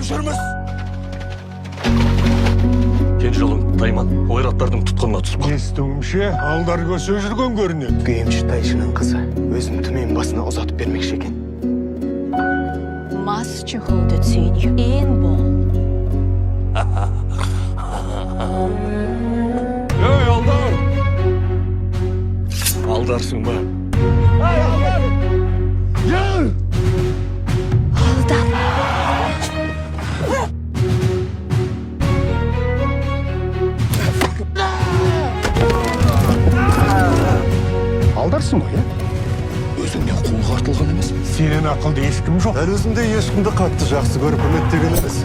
Тең жүрміз. Кенже ұлың Тайман ойраттардың тұтқынына түсіп қалды. Естуімше, Алдар көсе жүрген көрінеді. Емші тайшының қызы өзін түмен басына ұзатып бермекші екен. Мас чехолды цинь ин бол. Ей, Алдар! Алдарсың ба? Алдар! Алдарсың ғой, иә? Өзіңнен қолға артылған емес. Сенен ақылды ешкім жоқ. Дәл өзімде ешкімді қатты жақсы көріп үміттеген емес.